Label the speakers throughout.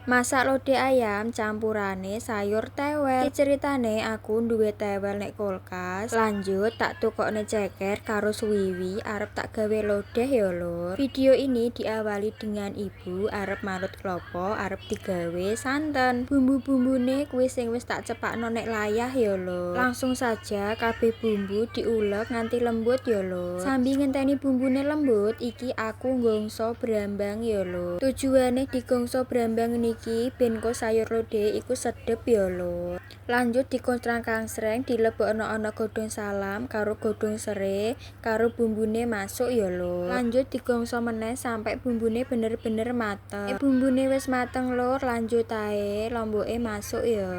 Speaker 1: Masak lodeh ayam campurane sayur tewel. Iki ceritane aku duwe tewel nek kulkas. Lanjut tak tukokne ceker karo suwiwi arep tak gawe lodeh ya, Lur. Video ini diawali dengan ibu arep marut klopo arep digawe santen. Bumbu-bumbune kuwi sing wis tak cepakno nek layah ya, Lur. Langsung saja kabeh bumbu diulek nganti lembut ya, Lur. Sambil ngenteni bumbune lembut, iki aku nggongso brambang ya, Lur. Tujuane digongso brambang niki ben ko sayur lodeh iku sedep ya, Lur. Lanjut dikoncrang-kangsreng, dilebokno ana godhong salam karo godhong sere karo bumbune masuk ya, Lur. Lanjut digongso meneh sampai bumbune bener-bener mateng. Nek bumbune wis mateng, Lur, lanjut ae lomboke masuk ya.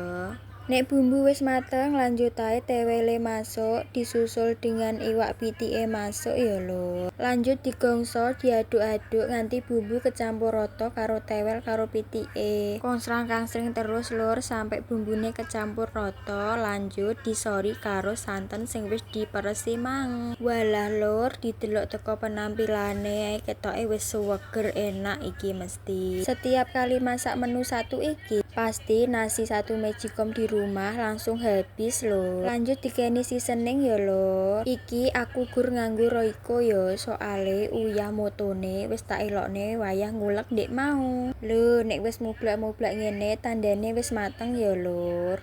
Speaker 1: Nek bumbu wis mateng, lanjut ae tewele masuk, disusul dengan iwak pitike masuk ya, Lur. Lanjut digongso, diaduk-aduk nganti bumbu kecampur rata karo tewel karo pitike. Konsrang-kangsring terus, Lur, sampai bumbune kecampur rata. Lanjut disori karo santen sing wis diperesi mang. Walah, Lur, didelok teko penampilane ketoke wis suweger enak iki mesti. Setiap kali masak menu satu iki, pasti nasi satu magicom di rumah langsung habis, lho. Lanjut dikeni seasoning ya, Lur. Iki aku gur nganggo Royco ya, soale uyah motone wis tak elokne wayah ngulek ndek mau. Lho, nek wis mublak-mublak ngene tandane wis mateng ya, Lur.